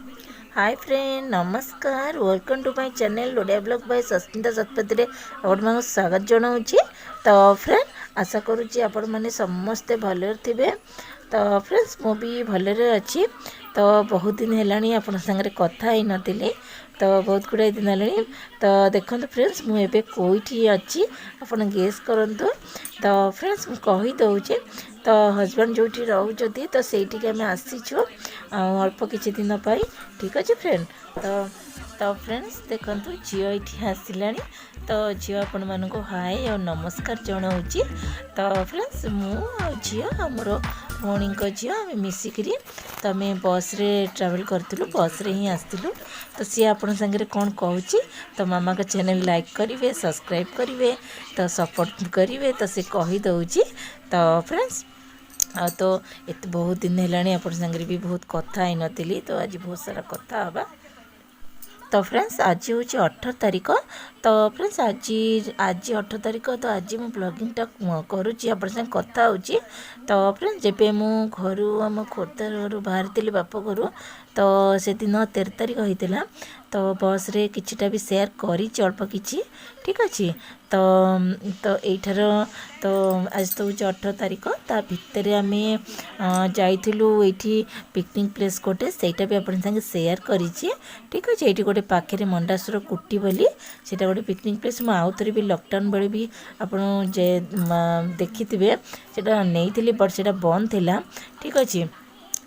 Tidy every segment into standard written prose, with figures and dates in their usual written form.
High friend, ନମସ୍କାର। Welcome to my channel Odia blog Bai Sasmita ଶତପଥୀରେ ଆପଣମାନଙ୍କୁ ସ୍ୱାଗତ ଜଣାଉଛି। ତ ଫ୍ରେଣ୍ଡ, ଆଶା କରୁଛି ଆପଣମାନେ ସମସ୍ତେ ଭଲରେ ଥିବେ। ତ ଫ୍ରେଣ୍ଡସ୍, ମୁଁ ବି ଭଲରେ ଅଛି। ତ ବହୁତ ଦିନ ହେଲାଣି ଆପଣଙ୍କ ସାଙ୍ଗରେ କଥା ହେଇନଥିଲି, ତ ବହୁତ ଗୁଡ଼ାଏ ଦିନ ହେଲାଣି। ତ ଦେଖନ୍ତୁ ଫ୍ରେଣ୍ଡସ୍, ମୁଁ ଏବେ କେଉଁଠି ଅଛି ଆପଣ ଗେସ୍ କରନ୍ତୁ। ତ ଫ୍ରେଣ୍ଡସ୍, ମୁଁ କହିଦେଉଛି। ତ ହଜବେଣ୍ଡ ଯେଉଁଠି ରହୁଛନ୍ତି, ତ ସେଇଠିକି ଆମେ ଆସିଛୁ ଆଉ ଅଳ୍ପ କିଛି ଦିନ ପାଇଁ। ଠିକ୍ ଅଛି ଫ୍ରେଣ୍ଡ। ତ ଫ୍ରେଣ୍ଡସ୍, ଦେଖନ୍ତୁ, ଝିଅ ଏଇଠି ଆସିଲାଣି। ତ ଝିଅ ଆପଣମାନଙ୍କୁ ହାଏ ଆଉ ନମସ୍କାର ଜଣାଉଛି। ତ ଫ୍ରେଣ୍ଡସ୍, ମୁଁ ଆଉ ଝିଅ ଆଉ ମୋର ଭଉଣୀଙ୍କ ଝିଅ, ଆମେ ମିଶିକିରି ତ ଆମେ ବସ୍ରେ ଟ୍ରାଭେଲ୍ କରିଥିଲୁ, ବସ୍ରେ ହିଁ ଆସିଥିଲୁ। ତ ସିଏ ଆପଣଙ୍କ ସାଙ୍ଗରେ କ'ଣ କହୁଛି, ତ ମାମାଙ୍କ ଚ୍ୟାନେଲ୍ ଲାଇକ୍ କରିବେ, ସବସ୍କ୍ରାଇବ୍ କରିବେ, ତ ସପୋର୍ଟ କରିବେ, ତ ସେ କହିଦେଉଛି। ତ ଫ୍ରେଣ୍ଡସ୍, ଆଉ ତ ଏତେ ବହୁତ ଦିନ ହେଲାଣି ଆପଣଙ୍କ ସାଙ୍ଗରେ ବି ବହୁତ କଥା ହେଇନଥିଲି, ତ ଆଜି ବହୁତ ସାରା କଥା ହେବା। ତ ଫ୍ରେଣ୍ଡସ୍, ଆଜି ହେଉଛି 18 ତାରିଖ। ତ ଫ୍ରେଣ୍ଡସ୍, ଆଜି 18 ତାରିଖ। ତ ଆଜି ମୁଁ ବ୍ଲଗିଂଟା କରୁଛି, ଆପଣଙ୍କ ସାଙ୍ଗେ କଥା ହେଉଛି। ତ ଫ୍ରେଣ୍ଡସ୍, ଯେବେ ମୁଁ ଘରୁ, ଆମ ଖୋର୍ଦ୍ଧା ଘରୁ ବାହାରିଥିଲି ବାପ ଘରୁ, ତ ସେଦିନ 13 ତାରିଖ ହେଇଥିଲା। ତ ବସ୍ରେ କିଛିଟା ବି ସେୟାର କରିଛି, ଅଳ୍ପ କିଛି। ଠିକ୍ ଅଛି। ତ ଏଇଠାର ତ ଆଜି ତ ହେଉଛି 18 ତାରିଖ। ତା ଭିତରେ ଆମେ ଯାଇଥିଲୁ ଏଇଠି ପିକନିକ୍ ପ୍ଲେସ୍ ଗୋଟେ, ସେଇଟା ବି ଆପଣଙ୍କ ସାଙ୍ଗେ ସେୟାର କରିଛି। ଠିକ୍ ଅଛି। ଏଇଠି ଗୋଟେ ପାଖରେ ମଣ୍ଡାସୁର କୁଟି ବୋଲି, ସେଇଟା ଗୋଟେ ପିକନିକ୍ ପ୍ଲେସ୍। ମୁଁ ଆଉ ଥରେ ବି ଲକଡାଉନ୍ ବେଳେ ବି ଆପଣ ଯେ ଦେଖିଥିବେ, ସେଇଟା ନେଇଥିଲି, ବଟ୍ ସେଇଟା ବନ୍ଦ ଥିଲା। ଠିକ୍ ଅଛି।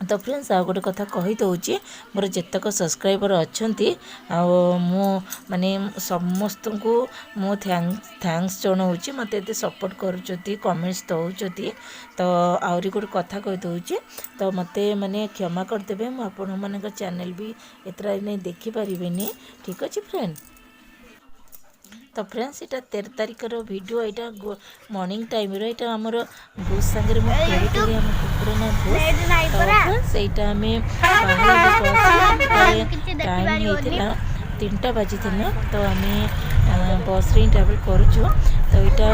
ତ ଫ୍ରେଣ୍ଡସ୍, ଆଉ ଗୋଟେ କଥା କହିଦେଉଛି। ମୋର ଯେତେକ ସବସ୍କ୍ରାଇବର୍ ଅଛନ୍ତି, ଆଉ ମୁଁ ମାନେ ସମସ୍ତଙ୍କୁ ମୁଁ thanks ଜଣାଉଛି, ମୋତେ ଏତେ ସପୋର୍ଟ କରୁଛନ୍ତି, କମେଣ୍ଟସ୍ ଦେଉଛନ୍ତି। ତ ଆହୁରି ଗୋଟେ କଥା କହିଦେଉଛି। ତ ମୋତେ ମାନେ କ୍ଷମା କରିଦେବେ, ମୁଁ ଆପଣମାନଙ୍କ ଚ୍ୟାନେଲ୍ ବି ଏଥର ଦେଖିପାରିବିନି। ଠିକ୍ ଅଛି ଫ୍ରେଣ୍ଡ। ତ ଫ୍ରେଣ୍ଡସ୍, ଏଇଟା 13 ତାରିଖର ଭିଡ଼ିଓ। ଏଇଟା ମର୍ଣ୍ଣିଂ ଟାଇମ୍ର। ଏଇଟା ଆମର ଭୁସ୍ ସାଙ୍ଗରେ ମୁଁ ଖେଳୁଥିଲି, ଆମ କୁକୁର ନାଁ ଭୁସ୍। ତ ଫ୍ରେଣ୍ଡସ୍, ଏଇଟା ଆମେ ବାହାରିଲୁ। ଟାଇମ୍ ହେଇଥିଲା 3ଟା ବାଜିଥିଲା। ତ ଆମେ ବସ୍ରେ ହିଁ ଟ୍ରାଭେଲ୍ କରୁଛୁ। ତ ଏଇଟା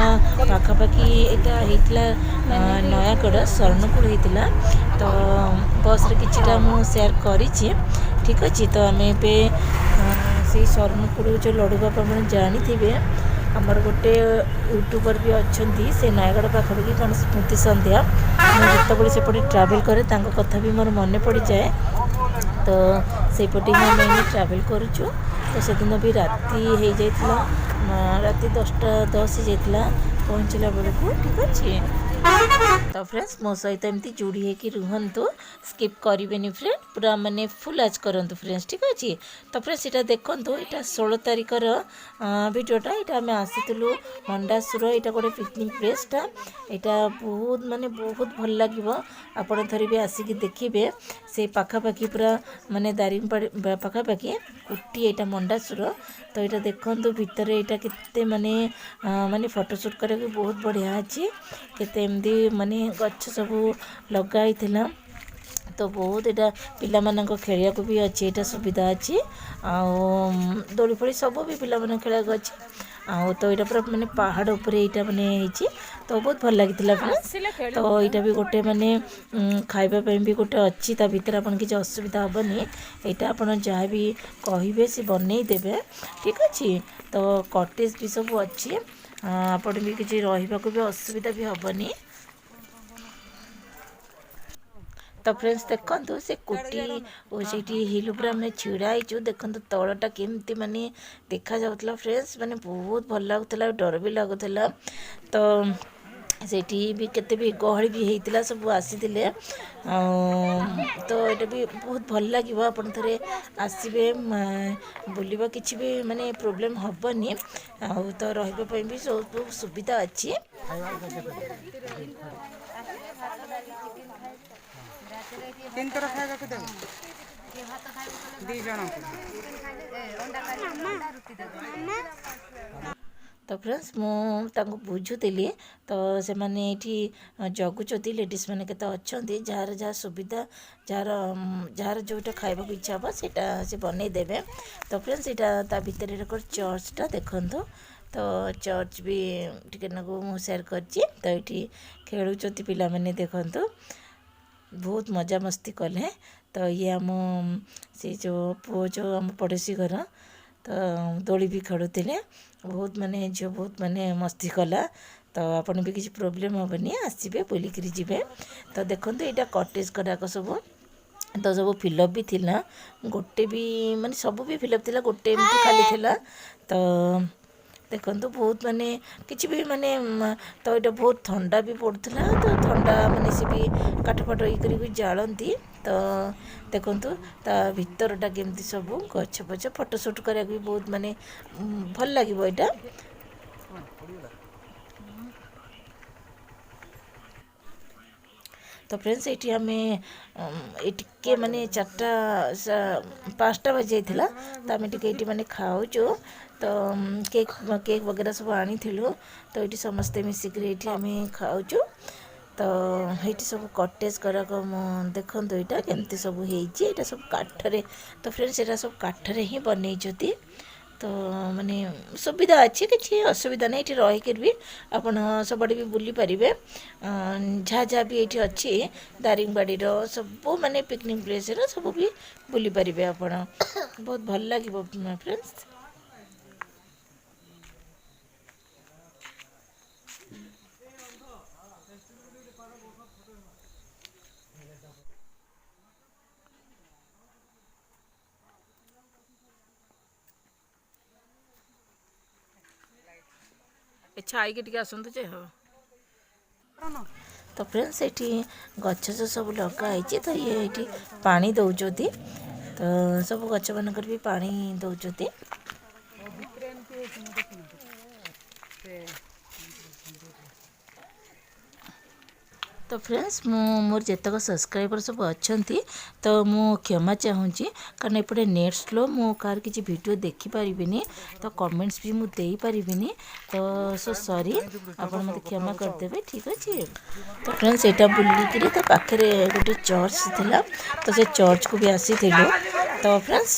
ପାଖାପାଖି ଏଇଟା ହେଇଥିଲା ନୟାଗଡ଼ ଶରଣକୁଳ ହେଇଥିଲା। ତ ବସ୍ରେ କିଛିଟା ମୁଁ ସେୟାର କରିଛି। ଠିକ୍ ଅଛି। ତ ଆମେ ଏବେ ସେଇ ଶରଣକୁଳ ଯେଉଁ ଲଡ଼ୁବାବା, ଆପଣ ଜାଣିଥିବେ। ଆମର ଗୋଟେ ୟୁଟ୍ୟୁବର୍ ବି ଅଛନ୍ତି, ସେ ନୟାଗଡ଼ ପାଖାପାଖି, କ'ଣ ସ୍ମୃତି ସନ୍ଧ୍ୟା। ମୁଁ ଯେତେବେଳେ ସେପଟେ ଟ୍ରାଭେଲ୍ କରେ, ତାଙ୍କ କଥା ବି ମୋର ମନେ ପଡ଼ିଯାଏ। ତ ସେଇପଟେ ହିଁ ଆମେ ଏଇନେ ଟ୍ରାଭେଲ୍ କରୁଛୁ। ତ ସେଦିନ ବି ରାତି ହେଇଯାଇଥିଲା, ରାତି 10ଟା 10 ହେଇଯାଇଥିଲା ପହଞ୍ଚିଲା ବେଳକୁ। ଠିକ୍ ଅଛି। ତ ଫ୍ରେଣ୍ଡସ୍, ମୋ ସହିତ ଏମିତି ଯୋଡ଼ି ହେଇକି ରୁହନ୍ତୁ, ସ୍କିପ୍ କରିବେନି ଫ୍ରେଣ୍ଡ, ପୁରା ମାନେ ଫୁଲ୍ ୱାଚ୍ କରନ୍ତୁ ଫ୍ରେଣ୍ଡସ୍। ଠିକ୍ ଅଛି। ତ ଫ୍ରେଣ୍ଡସ୍, ଏଇଟା ଦେଖନ୍ତୁ, ଏଇଟା 16 ତାରିଖର ଭିଡ଼ିଓଟା। ଏଇଟା ଆମେ ଆସିଥିଲୁ ମଣ୍ଡାସୁର। ଏଇଟା ଗୋଟେ ପିକନିକ୍ ପ୍ଲେସ୍ଟା। ଏଇଟା ବହୁତ ମାନେ ବହୁତ ଭଲ ଲାଗିବ। ଆପଣ ଥରେ ବି ଆସିକି ଦେଖିବେ। ସେଇ ପାଖାପାଖି ପୁରା ମାନେ ଦାରିଙ୍ଗବାଡ଼ି ପାଖାପାଖି କୁଟି, ଏଇଟା ମଣ୍ଡାସୁର। ତ ଏଇଟା ଦେଖନ୍ତୁ, ଭିତରେ ଏଇଟା କେତେ ମାନେ ଫଟୋସୁଟ୍ କରିବାକୁ ବହୁତ ବଢ଼ିଆ ଅଛି। କେତେ ଏମିତି ମାନେ ଗଛ ସବୁ ଲଗା ହେଇଥିଲା। ତ ବହୁତ ଏଇଟା ପିଲାମାନଙ୍କ ଖେଳିବାକୁ ବି ଅଛି, ଏଇଟା ସୁବିଧା ଅଛି। ଆଉ ଦୋଳି ଫୋଳି ସବୁ ବି ପିଲାମାନଙ୍କ ଖେଳିବାକୁ ଅଛି। ଆଉ ତ ଏଇଟା ପୁରା ମାନେ ପାହାଡ଼ ଉପରେ ଏଇଟା ମାନେ ହେଇଛି। ତ ବହୁତ ଭଲ ଲାଗିଥିଲା ଫ୍ରେଣ୍ଡସ୍। ତ ଏଇଟା ବି ଗୋଟେ ମାନେ ଖାଇବା ପାଇଁ ବି ଗୋଟେ ଅଛି ତା ଭିତରେ, ଆପଣ କିଛି ଅସୁବିଧା ହେବନି। ଏଇଟା ଆପଣ ଯାହା ବି କହିବେ, ସେ ବନେଇ ଦେବେ। ଠିକ୍ ଅଛି। ତ କଟେଜ୍ ବି ସବୁ ଅଛି, ଆପଣ ବି କିଛି ରହିବାକୁ ବି ଅସୁବିଧା ବି ହେବନି। ତ ଫ୍ରେଣ୍ଡସ୍, ଦେଖନ୍ତୁ, ସେ କୁଟି ଓ ସେଇଠି ହିଲ୍ ଉପରେ ଆମେ ଛିଡ଼ା ହେଇଛୁ। ଦେଖନ୍ତୁ, ତଳଟା କେମିତି ମାନେ ଦେଖାଯାଉଥିଲା ଫ୍ରେଣ୍ଡସ୍, ମାନେ ବହୁତ ଭଲ ଲାଗୁଥିଲା ଆଉ ଡର ବି ଲାଗୁଥିଲା। ତ ସେଇଠି ବି କେତେ ବି ଗହଳି ବି ହେଇଥିଲା, ସବୁ ଆସିଥିଲେ। ଆଉ ତ ଏଇଟା ବି ବହୁତ ଭଲ ଲାଗିବ। ଆପଣ ଥରେ ଆସିବେ, ବୁଲିବା, କିଛି ବି ମାନେ ପ୍ରୋବ୍ଲେମ୍ ହେବନି। ଆଉ ତ ରହିବା ପାଇଁ ବି ସବୁ ସୁବିଧା ଅଛି। ତିନିଥର ଖାଇବାକୁ ଦେବ ଦି ଜଣଙ୍କୁ। ତ ଫ୍ରେଣ୍ଡସ୍, ମୁଁ ତାଙ୍କୁ ବୁଝୁଥିଲି। ତ ସେମାନେ ଏଇଠି ଜଗୁଛନ୍ତି, ଲେଡ଼ିସ୍ ମାନେ କେତେ ଅଛନ୍ତି। ଯାହାର ଯାହା ସୁବିଧା, ଯାହାର ଯେଉଁଟା ଖାଇବାକୁ ଇଚ୍ଛା ହେବ, ସେଇଟା ସେ ବନେଇ ଦେବେ। ତ ଫ୍ରେଣ୍ଡସ୍, ଏଇଟା ତା ଭିତରେ ଗୋଟେ ଚର୍ଚ୍ଚଟା ଦେଖନ୍ତୁ। ତ ଚର୍ଚ୍ଚ ବି ଟିକେ ନାକୁ ମୁଁ ସେୟାର କରିଛି। ତ ଏଇଠି ଖେଳୁଛନ୍ତି ପିଲାମାନେ, ଦେଖନ୍ତୁ। ବହୁତ ମଜାମସ୍ତି କଲେ। ତ ଇଏ ଆମ ସେ ଯେଉଁ ପୁଅ, ଯେଉଁ ଆମ ପଡ଼ୋଶୀ ଘର, ତ ଦୋଳି ବି ଖେଳୁଥିଲେ ବହୁତ, ମାନେ ଝିଅ ବହୁତ ମାନେ ମସ୍ତି କଲା। ତ ଆପଣ ବି କିଛି ପ୍ରୋବ୍ଲେମ୍ ହେବନି, ଆସିବେ, ବୁଲିକିରି ଯିବେ। ତ ଦେଖନ୍ତୁ, ଏଇଟା କଟେଜ୍ ଗୁଡ଼ାକ ସବୁ, ତ ସବୁ ଫିଲଅପ୍ ବି ଥିଲା। ଗୋଟେ ବି ମାନେ ସବୁ ବି ଫିଲଅପ୍ ଥିଲା, ଗୋଟେ ଏମିତି ଖାଲି ଥିଲା। ତ ଦେଖନ୍ତୁ, ବହୁତ ମାନେ କିଛି ବି ମାନେ, ତ ଏଇଟା ବହୁତ ଥଣ୍ଡା ବି ପଡ଼ୁଥିଲା। ତ ଥଣ୍ଡା ମାନେ ସେ ବି କାଠ ଫାଠ ଇଏ କରିକି ଜାଳନ୍ତି। ତ ଦେଖନ୍ତୁ, ତା ଭିତରଟା କେମିତି ସବୁ ଗଛ ଫଛ, ଫଟୋ ସୁଟ୍ କରିବାକୁ ବି ବହୁତ ମାନେ ଭଲ ଲାଗିବ ଏଇଟା। ତ ଫ୍ରେଣ୍ଡସ୍, ଏଇଠି ଆମେ ଏଇ ଟିକେ ମାନେ 4ଟା 5ଟା ବାଜିଯାଇଥିଲା, ତ ଆମେ ଟିକେ ଏଇଠି ମାନେ ଖାଉଛୁ। ତ କେକ୍ ବଗେରା ସବୁ ଆଣିଥିଲୁ, ତ ଏଇଠି ସମସ୍ତେ ମିଶିକିରି ଏଇଠି ଆମେ ଖାଉଛୁ। ତ ଏଇଠି ସବୁ କଟେଜ୍ ଗୁଡ଼ାକ ମୁଁ ଦେଖନ୍ତୁ, ଏଇଟା କେମିତି ସବୁ ହେଇଛି। ଏଇଟା ସବୁ କାଠରେ। ତ ଫ୍ରେଣ୍ଡସ୍, ଏଇଟା ସବୁ କାଠରେ ହିଁ ବନେଇଛନ୍ତି। ତ ମାନେ ସୁବିଧା ଅଛି, କିଛି ଅସୁବିଧା ନାହିଁ। ଏଇଠି ରହିକିରି ବି ଆପଣ ସବୁଆଡ଼େ ବି ବୁଲି ପାରିବେ। ଯାହା ଯାହା ବି ଏଇଠି ଅଛି ଦାରିଙ୍ଗବାଡ଼ିର ସବୁ ମାନେ ପିକନିକ୍ ପ୍ଲେସ୍ର ସବୁ ବି ବୁଲି ପାରିବେ ଆପଣ। ବହୁତ ଭଲ ଲାଗିବ ଫ୍ରେଣ୍ଡସ୍। ଛାଇକି ଟିକେ ଆସନ୍ତୁ ଯେ। ହଉ, ତ ଫ୍ରେଣ୍ଡସ୍, ଏଇଠି ଗଛ ଯେଉଁ ସବୁ ଲଗା ହେଇଛି, ତ ଇଏ ଏଇଠି ପାଣି ଦେଉଛନ୍ତି। ତ ସବୁ ଗଛମାନଙ୍କରେ ବି ପାଣି ଦେଉଛନ୍ତି। ଭିତରେ ଏମିତି ହେଇଛି, ମୁଁ ଦେଖିନଥିଲି ସେ। ତ ଫ୍ରେଣ୍ଡସ୍, ମୁଁ ମୋର ଯେତେକ ସବସ୍କ୍ରାଇବର୍ ସବୁ ଅଛନ୍ତି, ତ ମୁଁ କ୍ଷମା ଚାହୁଁଛି, କାରଣ ଏପଟେ ନେଟ୍ ସ୍ଲୋ, ମୁଁ କାହାର କିଛି ଭିଡ଼ିଓ ଦେଖିପାରିବିନି, ତ କମେଣ୍ଟସ୍ ବି ମୁଁ ଦେଇପାରିବିନି। ତ ସୋ ସରି, ଆପଣ ମୋତେ କ୍ଷମା କରିଦେବେ। ଠିକ୍ ଅଛି। ତ ଫ୍ରେଣ୍ଡସ୍, ଏଇଟା ବୁଲିକିରି ତା ପାଖରେ ଗୋଟେ ଚର୍ଚ୍ଚ ଥିଲା, ତ ସେ ଚର୍ଚ୍ଚକୁ ବି ଆସିଥିଲୁ। ତ ଫ୍ରେଣ୍ଡସ୍,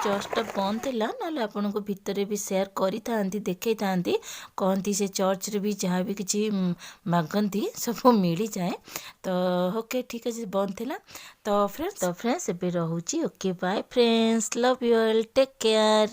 ଚର୍ଚ୍ଚଟା ବନ୍ଦ ଥିଲା, ନହେଲେ ଆପଣଙ୍କୁ ଭିତରେ ବି ସେୟାର କରିଥାନ୍ତି, ଦେଖେଇଥାନ୍ତି। କହନ୍ତି ସେ ଚର୍ଚ୍ଚରେ ବି ଯାହା ବି କିଛି ମାଗନ୍ତି ସବୁ ମିଳିଯାଏ। ତ ଓକେ, ଠିକ୍ ଅଛି, ବନ୍ଦ ଥିଲା। ତ ଫ୍ରେଣ୍ଡସ୍, ଏବେ ରହୁଛି। Okay, bye friends, love you all, take care.